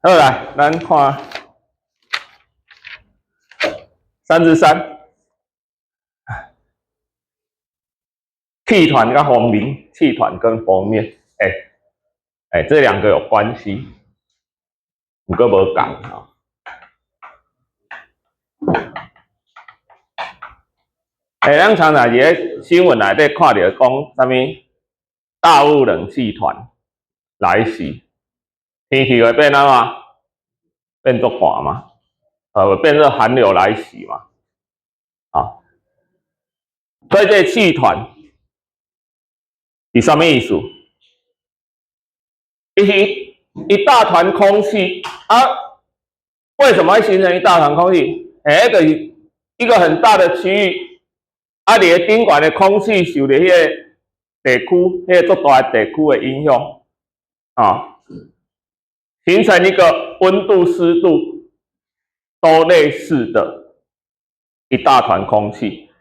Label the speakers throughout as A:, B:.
A: 好來，咱看33，氣團佮鋒面，氣團跟鋒面，欸欸，這兩個有關係，毋過無仝吼。欸，咱常常佇咧新聞內底看著講啥物大陸冷氣團來襲，天氣會變按怎？變足寒嘛？變做寒流來襲嘛？啊，所以這個氣團是啥物意思？伊是一大團空氣啊？為什麼會形成一大團空氣？欸，就是一個很大的區域，啊，佇咧頂懸的空氣受著彼個地區，彼個足大的地區的影響，啊，形成一個溫度、濕度都類似的一大團空氣，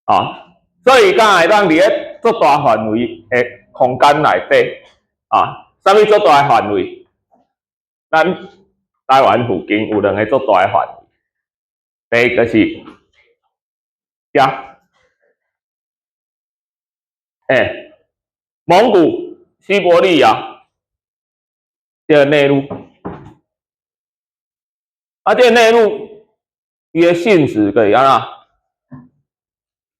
A: 啊，所以敢會當佇咧足大範圍的空間內底，啊，啥物足大的範圍？咱台灣附近有兩个足大的範圍，第一個是遮，欸，蒙古、西伯利亞這个內陸，啊，這个內陸伊的性質就是按怎？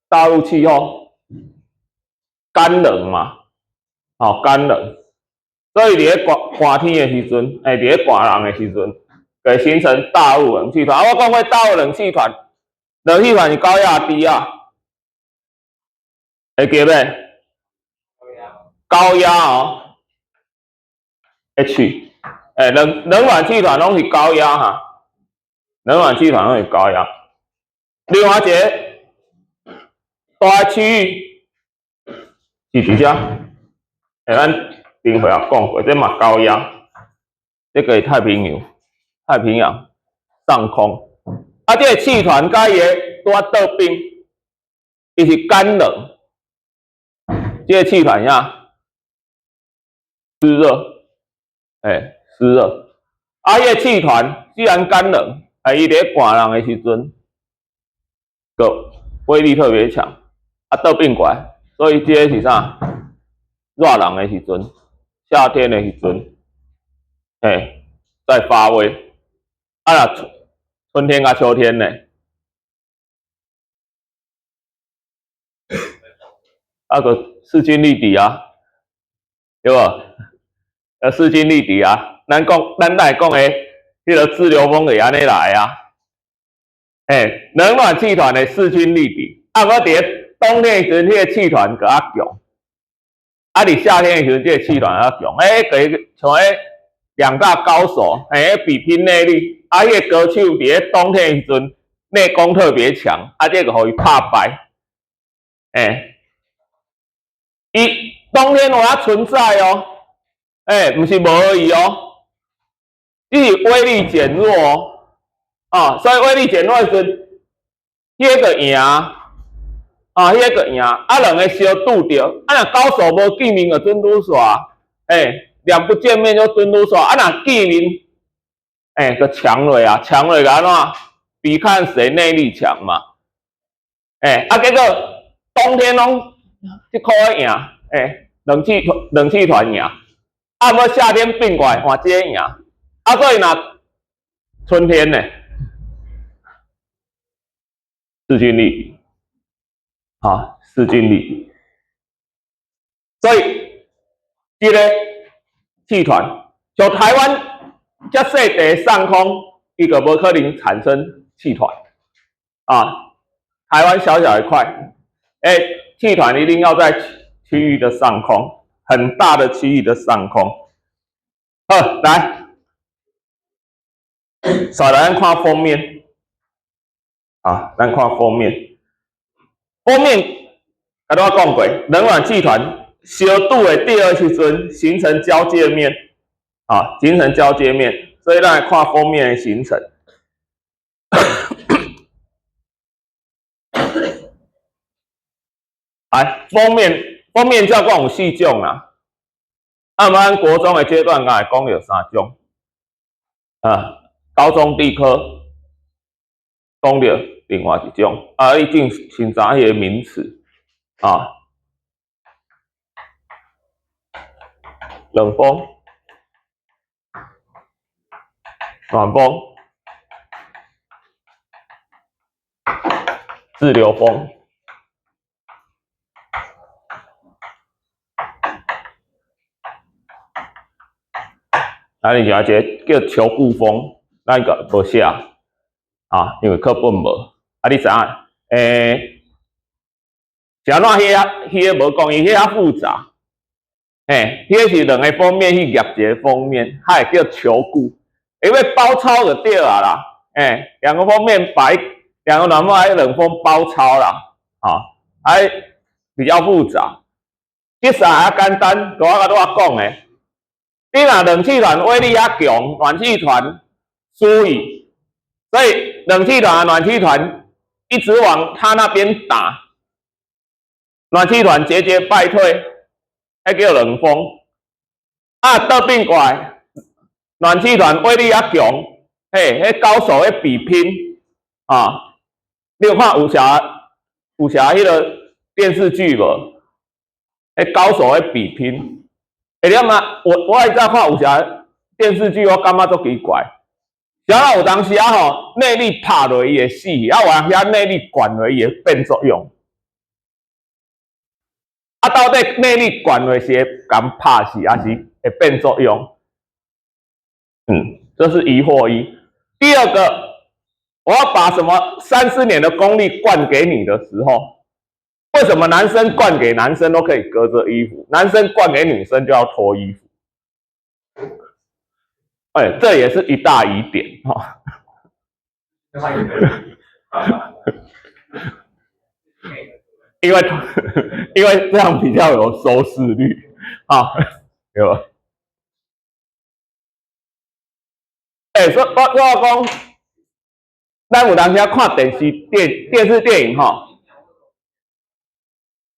A: 大陸氣候，乾冷嘛，吼，乾冷，所以佇咧寒寒天的時陣，欸，佇咧寒人的時陣，就會形成大陸冷氣團。啊，我講過大陸冷氣團，冷氣團是高壓低壓，會記袂？高壓哦，H，欸，冷暖氣團攏是高壓哈，冷暖氣團攏是高壓。另外一个大區域是佇遮，欸，咱頂回也講過，這嘛高壓，這个是太平洋，太平洋上空，啊，這个氣團佮伊的拄仔倒邊，伊是乾冷，這个氣團呀，濕熱，欸，濕熱，啊，彼个氣團既然乾冷，啊，伊佇咧寒人的時陣，個威力特別強，啊，倒變過來，所以這个是啥？熱人的時陣，夏天的時陣，欸，在發威，啊，若春天佮秋天呢？啊個勢均力敵啊，對無？勢均力敵啊！咱講，咱來講的，彼个自流風就是按呢來啊。欸，冷暖氣團的勢均力敵，啊，毋過佇咧冬天的時陣，彼个氣團閣較強。啊，佇夏天的時陣，這个氣團較強。欸，就是像彼兩大高手，欸，比拼內力。啊，彼个高手佇咧冬天的時陣，內功特別強，啊，這个予伊拍敗。欸，伊冬天有影存在哦。欸，毋是無伊哦，只是威力減弱哦，啊，所以威力減弱的時陣，彼个贏，啊，彼个贏，啊，兩个相拄著，啊，若高手無見面就準拄煞，欸，兩不見面就準拄煞，啊，若見面，欸，就強落啊，強落就按怎？比看誰內力強嘛，欸，啊，結果冬天攏這箍贏，欸，冷氣團贏。啊，無夏天變過來換這个贏，啊，所以若春天呢，勢均力敵，啊，勢均力敵，所以這个氣團，像台灣遮細地上空，伊就無可能產生氣團，啊，台灣小小一塊，欸，氣團一定要在區域的上空。很大的區域的上空，好，來，紲來咱看鋒面，啊，咱看鋒面，鋒面，剛拄仔講過，冷暖氣團相拄的第二時陣形成交界面，啊，形成交界面，所以咱來看鋒面的形成。來，鋒面。鋒面照講有四種啦，啊，咱國中的階段敢會講著三種。啊，高中地科講著另外一種，啊，已經先知彼个名詞啊，冷風、暖風、自流風。啊，另外一个叫球固風，咱個無寫啊，因為課本無。啊，你知影？是按怎彼個無講，伊彼較複雜。嘿，彼個是兩个鋒面去夾一个鋒面，它會叫球固，因為包抄就對啊啦。兩個鋒面把兩個暖風還冷風包抄啦，啊，比較複雜。這三個較簡單，我甲拄仔講的。你若冷氣團威力較強，暖氣團輸伊，所以冷氣團、暖氣團一直往他那邊打，暖氣團節節敗退，彼叫冷風。啊，倒變過來，暖氣團威力較強，嘿，彼高手咧比拼啊！你有看武俠武俠彼个電視劇無？彼高手咧比拼。欸，你諗下，我愛在看武俠電視劇，我感覺足奇怪。啥人有當時啊吼，內力拍落伊會死，啊有當時內力灌落伊會變作用。啊，到底內力灌落是會共拍死，還是會變作用？這是疑惑一。第二個，我要把什麼3、4年的功力灌給你的時候，為什麼男生灌給男生都可以隔着衣服，男生灌給女生就要脫衣服？哎，這也是一大疑點哈。因為這樣比較有收視率啊，對吧？欸，所以我講，咱有當時看電視電電視電影哈，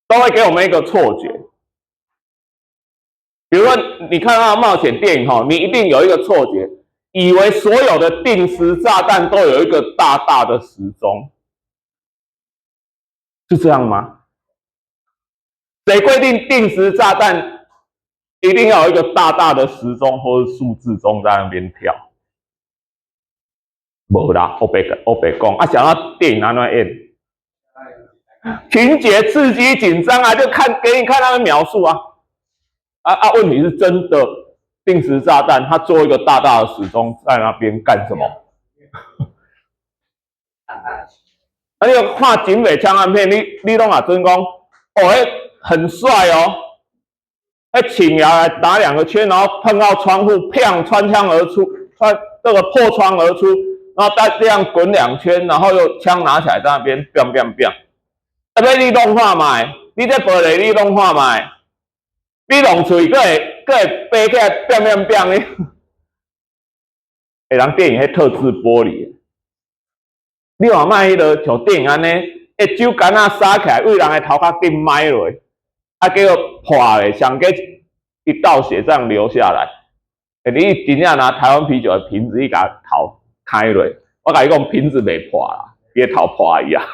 A: 都會給我們一個錯覺。比如說，你看到冒險電影哈，你一定有一個錯覺，以為所有的定時炸彈都有一個大大的時鐘，是這樣嗎？誰規定定時炸彈一定要有一個大大的時鐘或者數字鐘在那邊跳？無啦，我白講啊，想到電影按怎演？情節刺激緊張啊，就看給你看他們描述啊，啊啊！問題是真的定時炸彈，他做一個大大的時鐘在那邊幹什麼？啊，你看警匪槍案片，你攏也準講，哦，彼很帥哦，彼穿來打兩個圈，然後碰到窗戶，砰，穿槍而出，穿這個破窗而出，然後再這樣滾兩圈，然後又槍拿起來在那邊，砰砰砰。啊，欲你弄看覓，你這玻璃你弄看覓，你弄喙，閣會飛起來，變變變的。欸，人電影彼特製玻璃，你看覓彼个像電影按呢，欸，酒矸仔灑起來，對人的頭殼頂埋落，啊，結果破咧，上過一道血這樣流下來。欸，你真正拿台灣啤酒的瓶子去共頭開落，我共你講瓶子袂破啦，伊的頭破去啊。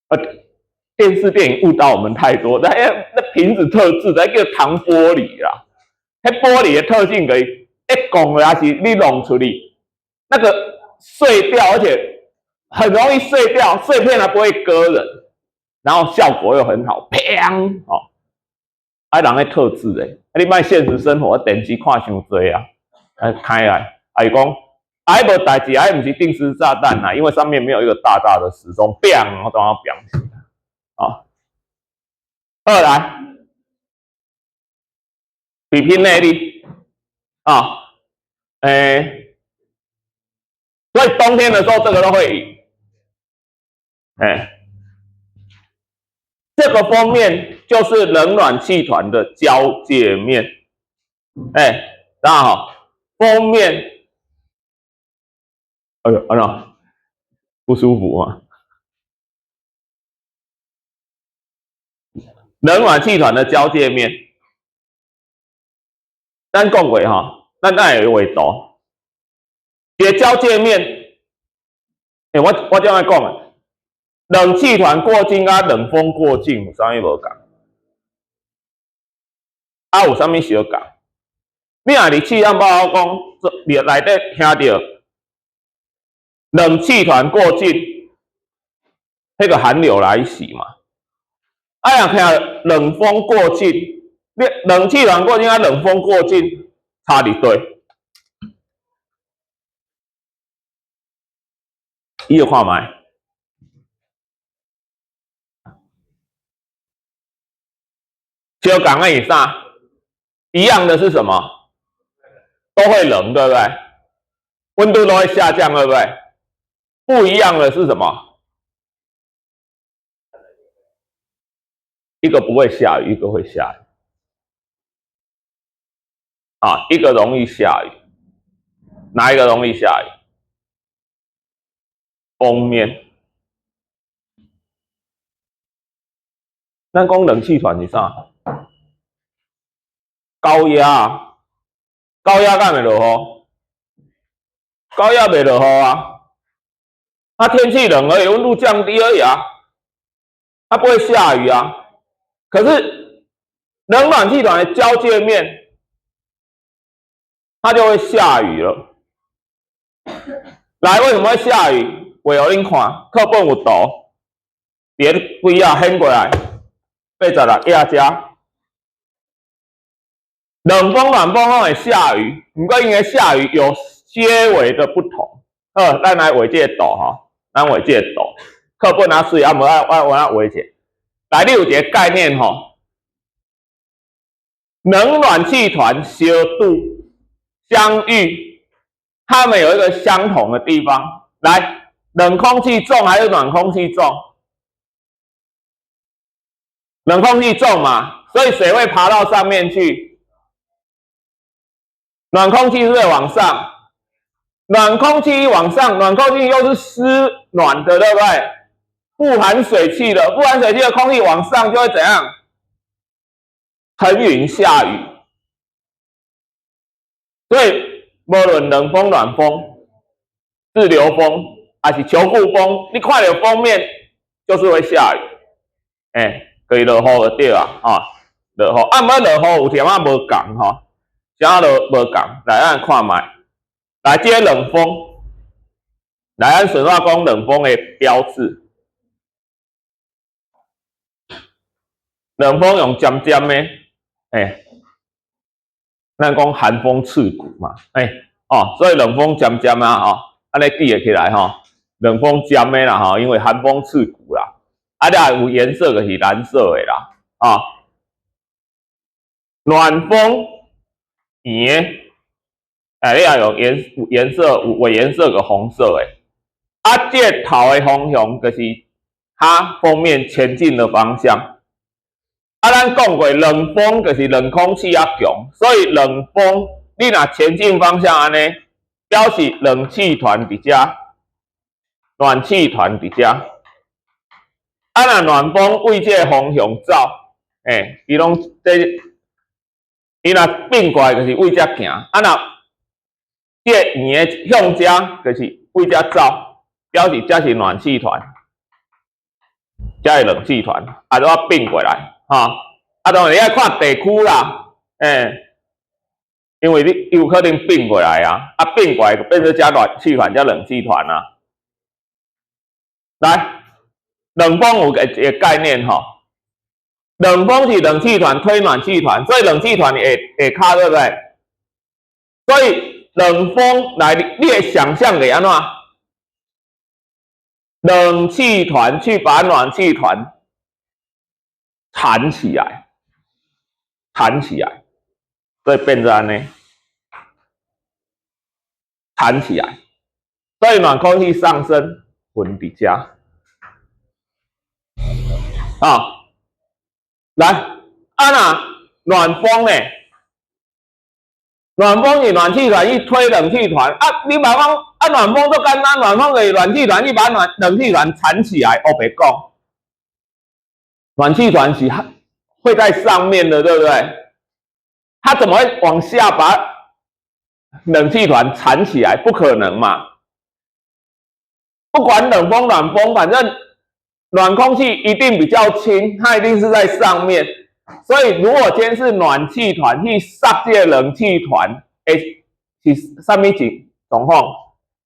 A: 啊，電視電影誤導我們太多，那瓶子特製的叫糖玻璃啦，彼玻璃的特性可以一講的還是你弄出去，那個碎掉，而且很容易碎掉，碎片還不會割人，然後效果又很好，砰哦，啊人咧特製的，啊你莫現實生活電視看傷濟啊，啊開來，啊伊講。啊，彼無代誌，啊，彼毋是定時炸彈啊，因為上面沒有一個大大的時鐘，砰，我當我砰死啊！二來，比拼內力啊，所以冬天的時候這個都會贏，這個鋒面就是冷暖氣團的交界面，大家好，鋒面。哎呦，哎呦，不舒服啊！冷暖氣團的交界面，咱講過吼，咱愛會畫圖，一个交界面，欸，我這樣講，冷氣團過境佮冷風過境有啥物無仝？啊，有啥物相仝？你若佇氣象報告講，內底聽著冷氣團過境，彼個寒流來襲嘛。啊，若聽冷風過境，你冷氣團過境佮冷風過境差佇佗？你有看覓？相仝的是啥？一樣的是什麼？都會冷，對不對？溫度都會下降，對不對？不一樣的是什麼？一個不會下雨，一個會下雨。啊，一個容易下雨，哪一個容易下雨？鋒面。咱講冷氣團是啥？高壓，高壓敢會落雨？高壓袂落雨啊，它天氣冷而已，溫度降低而已啊，它不會下雨啊。可是冷暖氣團的交界面，它就會下雨了。來，為什麼會下雨？畫予恁看，課本有圖，佇咧幾仔顯過來，86頁遮。冷風、暖風攏會下雨，毋過𪜶的下雨有些微的不同。好，咱來畫這個圖吼，咱畫這個圖。課本啊媠，啊無我來畫一下。來，你有一個概念吼，冷暖氣團相拄相遇，它們有一個相同的地方。來，冷空氣重還是暖空氣重？冷空氣重嘛，所以水會爬到上面去。暖空氣是會往上，暖空氣一往上，暖空氣又是濕暖的，對不對？富含水汽的，富含水汽的空氣往上就會怎樣？騰雲下雨。所以無論冷風、暖風、滯留鋒，還是球固鋒，你看著鋒面就是會下雨。欸，可以落雨就對啊，啊，落雨。啊，毋過落雨有點仔無仝吼。啥都無仝，來咱看覓，來這个冷風，來咱順話講冷風的標誌，冷風用尖尖的，欸，咱講寒風刺骨嘛，欸，哦，所以冷風尖尖啊，吼，按呢記會起來吼，冷風尖的啦，吼，因為寒風刺骨啦，啊，若有顏色就是藍色的啦，啊，暖風。圓的，哎，你也用顏色有顏色個紅色的，啊，這個頭的方向就是它鋒面前進的方向。啊，咱講過冷風就是冷空氣較強，所以冷風你若前進方向按呢，表示冷氣團佇遮，暖氣團佇遮。啊，若暖風對這個方向走，欸，伊攏這。伊若變過來就是對遮行，啊若這個圓的向遮就是對遮走，表示這是暖氣團，這是冷氣團，啊，都要變過來，吼，啊，當然你愛看地區啦，欸，因為你有可能變過來啊，啊變過來就變做遮暖氣團、遮冷氣團啊。來，冷風有一個概念吼。冷風是冷氣團推暖氣團，所以冷氣團下跤對不對？所以冷風來，你會想象會按怎？冷氣團去把暖氣團纏起來，纏起來，所以變成按呢，纏起來，所以暖空氣上升，雲佇遮，啊。來，啊若暖風呢？暖風是暖氣團去推冷氣團啊！你嘛講啊，暖風足簡單，暖風就是暖氣團去把暖冷氣團纏起來，烏白講。暖氣團是會在上面的，對不對？它怎麼會往下把冷氣團纏起來？不可能嘛！不管冷風暖風，反正暖空氣一定比較輕，它一定是在上面。所以如果今天是暖氣團去殺這個冷氣團，欸，是啥物狀況？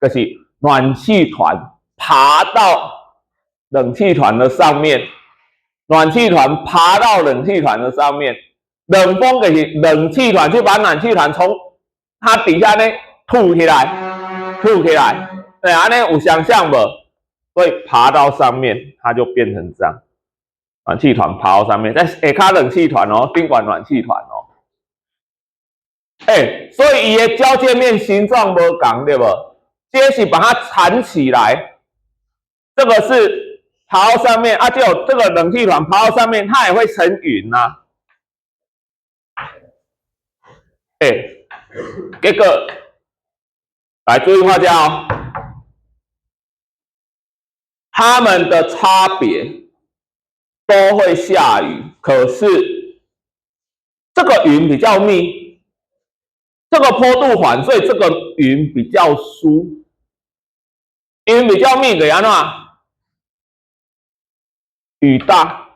A: 就是暖氣團爬到冷氣團的上面，暖氣團爬到冷氣團的上面，冷風就是冷氣團去把暖氣團從它底下呢吐起來，吐起來，對啊，按呢有想像無？所以爬到上面，它就變成這樣。暖氣團爬到上面，在下跤冷氣團哦，頂懸暖氣團哦。欸，所以伊的交界面形狀無仝，對無？這是把它纏起來，這個是爬到上面啊，就這個冷氣團爬到上面，它也會成雲吶。欸，結果來注意畫家哦，它們的差別都會下雨，可是這個雲比較密，這個坡度緩，所以這個雲比較疏。雲比較密的按怎？雨大，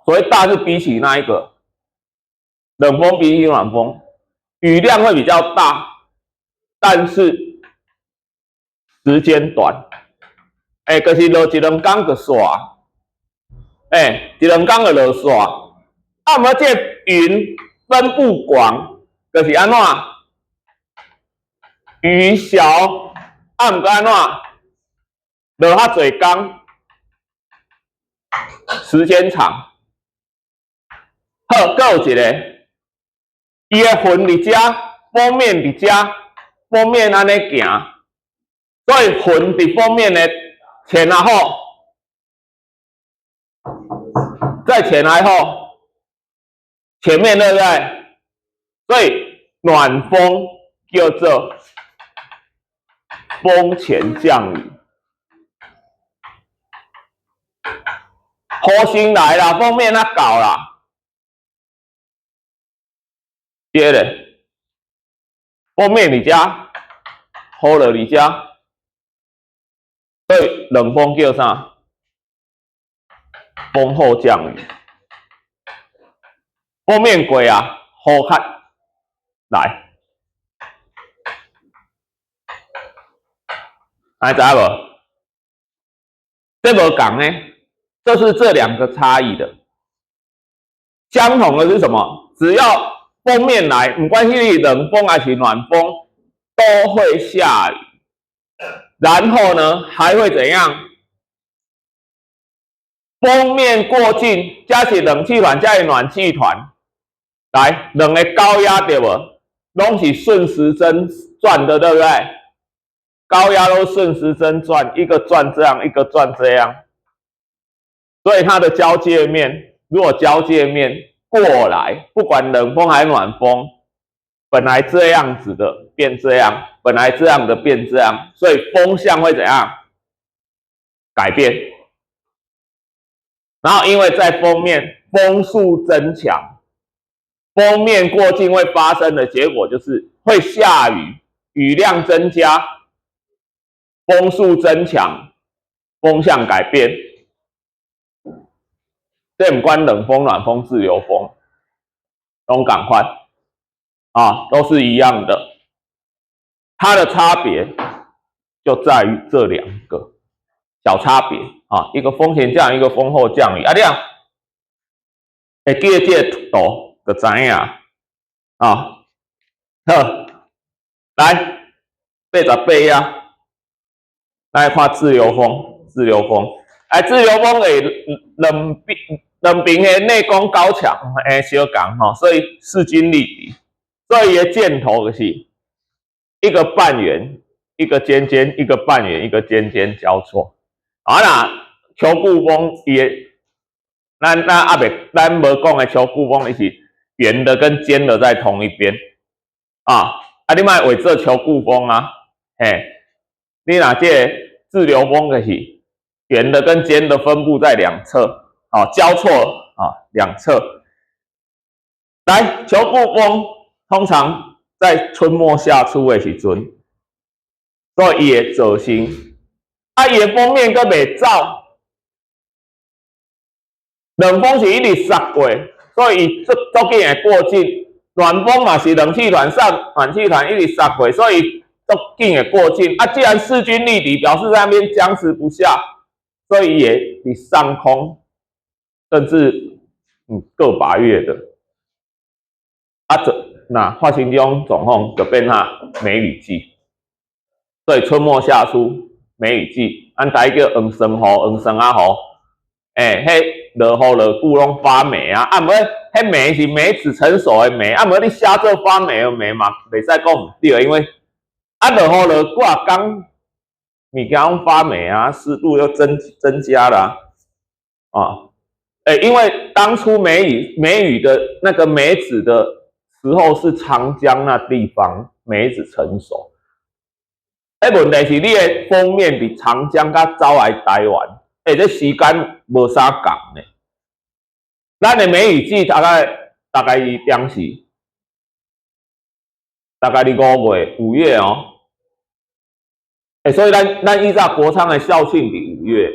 A: 所謂大是比起那一個冷風比起暖風，雨量會比較大，但是時間短。欸，就是落一兩工就煞，欸，一兩工就落煞。啊，毋過這個雲分布廣，就是按怎？雨小，啊，毋過按怎？落較濟工，時間長。好，閣有一个，伊的雲佇遮，鋒面佇遮，鋒面按呢行，所以雲佇鋒面的前啊後，在前還後？前面對不對？所以暖風叫做鋒前降雨。雨先來啦，鋒面仔到啦。接咧，鋒面佇遮，雨落佇遮，所以冷風叫啥？鋒後降雨。鋒面過啊，雨較來，還知無？這無仝呢，這是這兩個差異的。相同的是什麼？只要鋒面來，毋管是冷風還是暖風，都會下雨。然後呢，還會怎樣？鋒面過境，這是冷氣團，這是暖氣團，來兩个高壓對無？攏是順時針轉的，對不對？高壓都順時針轉，一個轉這樣，一個轉這樣，所以它的交界面，如果交界面過來，不管冷風還是暖風，本來這樣子的變這樣，本來這樣的變這樣，所以風向會怎樣改變？然後因為在鋒面風速增強，鋒面過境會發生的結果就是會下雨，雨量增加，風速增強，風向改變。這毋管冷風、暖風、自由風，攏仝款啊，都是一樣的。它的差別就在於這兩個小差別啊，一個鋒前降雨，一個鋒後降雨。啊，你會記得這個圖就知影啊。好，來88頁，來看自由風，自由風。哎，自由風會兩邊的內功高強，會相仝吼，所以勢均力敵。所以伊的箭頭就是一個半圓，一個尖尖，一個半圓，一個尖尖交錯。啊若秋季風伊的，咱猶未，咱無講的秋季風，伊是圓的跟尖的在同一邊啊。啊，你莫畫做秋季風啊，嘿，你若這个自流風就是圓的跟尖的分布在兩側，啊，交錯啊，兩側。來，球部風通常在春末夏初的時陣，所以伊會造成，啊，伊的鋒面閣袂走，冷鋒是一直殺過，所以伊足足緊會過境。暖鋒嘛是冷氣團上暖氣團一直殺過，所以足緊會過境。啊，既然勢均力敵，表示在那邊僵持不下，所以也佇上空，甚至個把月的。啊，這那發生這種狀況就變啥梅雨季。所以春末夏初梅雨季，咱台語叫黃霜雨、黃霜仔雨。欸，彼落雨落久攏發霉啊！啊，毋過彼霉是梅子成熟的霉，啊，毋過你寫做發霉的霉嘛，袂使講毋對，因為啊落雨落久啊，工物件攏發霉啊，濕度又增加了啊。啊，欸，因為當初梅雨的那個梅子的時候是長江那地方梅子成熟。欸，問題是你的鋒面佇長江佮走來台灣，欸，這時間無啥仝呢。咱的梅雨季大概是當時，大概佇五月，五月哦。欸，所以咱依照國昌的校慶佇五月，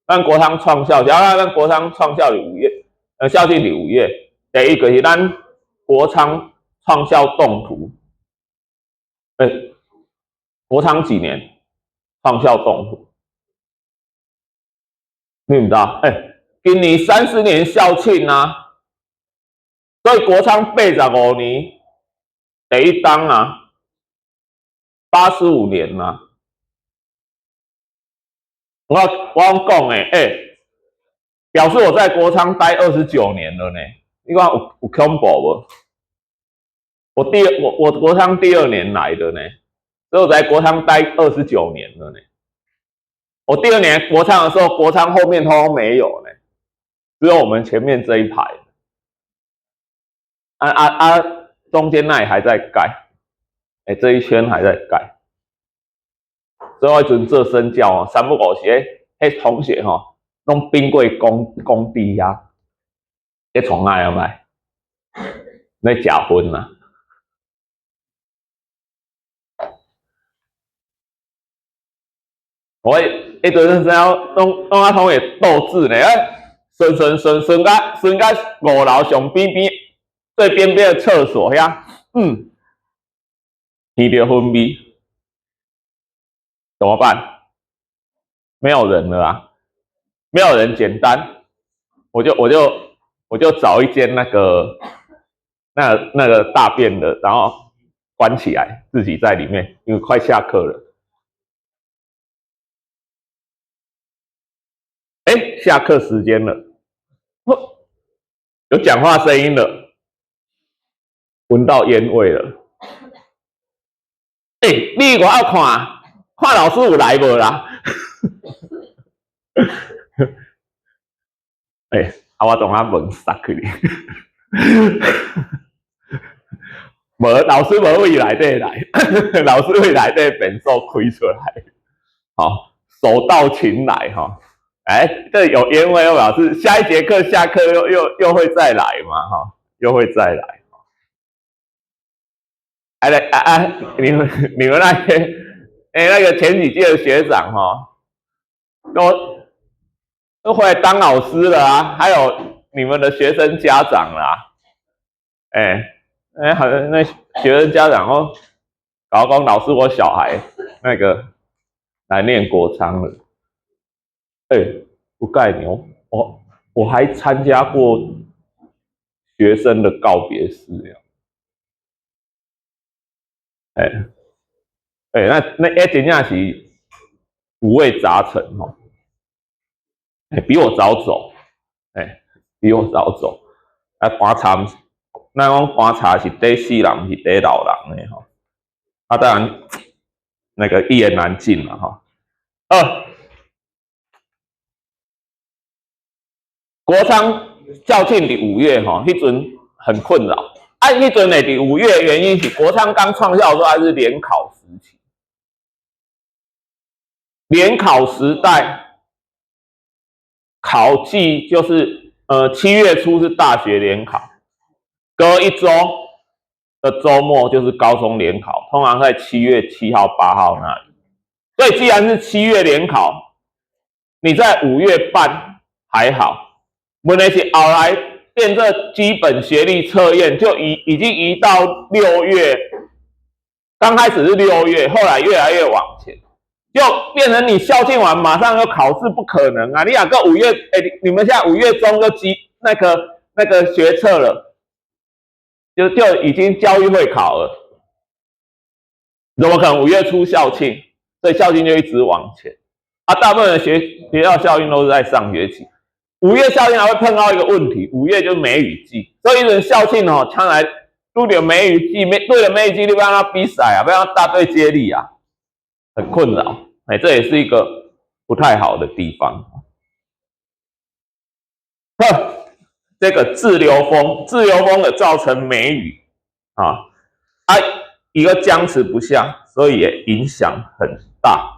A: 咱國昌創校，只咱國昌創校佇五月，校慶佇五月。第一個是咱國昌創校動土，欸，國昌幾年創校動土？你毋知道？欸，今年30年校慶啊，所以國昌85年第一當啊，85年啊。我講的，欸，表示我在國昌待29年了呢。你看有恐怖無？我第我我國昌第二年來的呢，所以我在國昌待二十九年了呢。我第二年國昌的時候，國昌後面通通沒有呢，只有我們前面這一排。啊啊啊！中間那裡還在蓋，欸，這一圈還在蓋。所以我彼陣做身教哦，三不五時，彼同學吼，攏經過工地遐，咧創啥有無？咧食薰啊！我彼陣時候，攏啊同學鬥智呢，巡巡巡巡到巡到五樓上邊邊最邊邊的廁所遐，聞著薰味，怎麼辦？沒有人了啊，沒有人，簡單，我就找一間那個大便的，然後關起來，自己在裡面，因為快下課了。欸，下課時間了，有講話聲音了，聞到煙味了。欸，你我要看，看老師有來無啦？欸，啊，我當下門閂去。無，老師無佇內底來，老師佇內底便所開出來，好，手到擒來哈。哎，這有煙味，又表示下一節課下課又會再來嘛，哈，又會再來。哎來啊啊！你們那些，哎，那個前幾屆的學長哈，都回來當老師了啊，還有你們的學生家長啦，欸欸，好像那學生家長哦，搞講老師，我小孩那個來念國昌了。欸，不蓋你，我還參加過學生的告別式呀。欸欸，那真正是五味雜陳哦。欸，比我早走，欸，比我早走。啊，棺材，咱講棺材是綴死人，毋是綴老人的吼。啊，當然那個一言難盡了哈。二，國昌校慶佇五月吼，彼陣很困擾。啊，彼陣會佇五月，原因是國昌剛創校的時候還是聯考時期，聯考時代，考季就是7月初是大學聯考，隔一周的周末就是高中聯考，通常在7月7號、8號那裡。所以既然是七月聯考，你在5月辦還好，問題是後來變這基本學歷測驗就已經移到六月，剛開始是六月，後來越來越往前，就變成你校慶完馬上要考試，不可能啊！你兩個五月，哎，你們現在5月中就基那個學測了，就已經教育會考了，怎麼可能5月初校慶？所以校慶就一直往前啊！大部分的學校校慶都是在上學期，五月校慶還會碰到一個問題，五月就是梅雨季，所以人校慶哦，將來拄著梅雨季，對了梅雨季，你欲按怎比賽啊，欲按怎大隊接力啊，很困擾。哎，這也是一個不太好的地方。呵，這個滯留鋒，滯留鋒的造成梅雨啊，啊，一個僵持不下，所以也影響很大。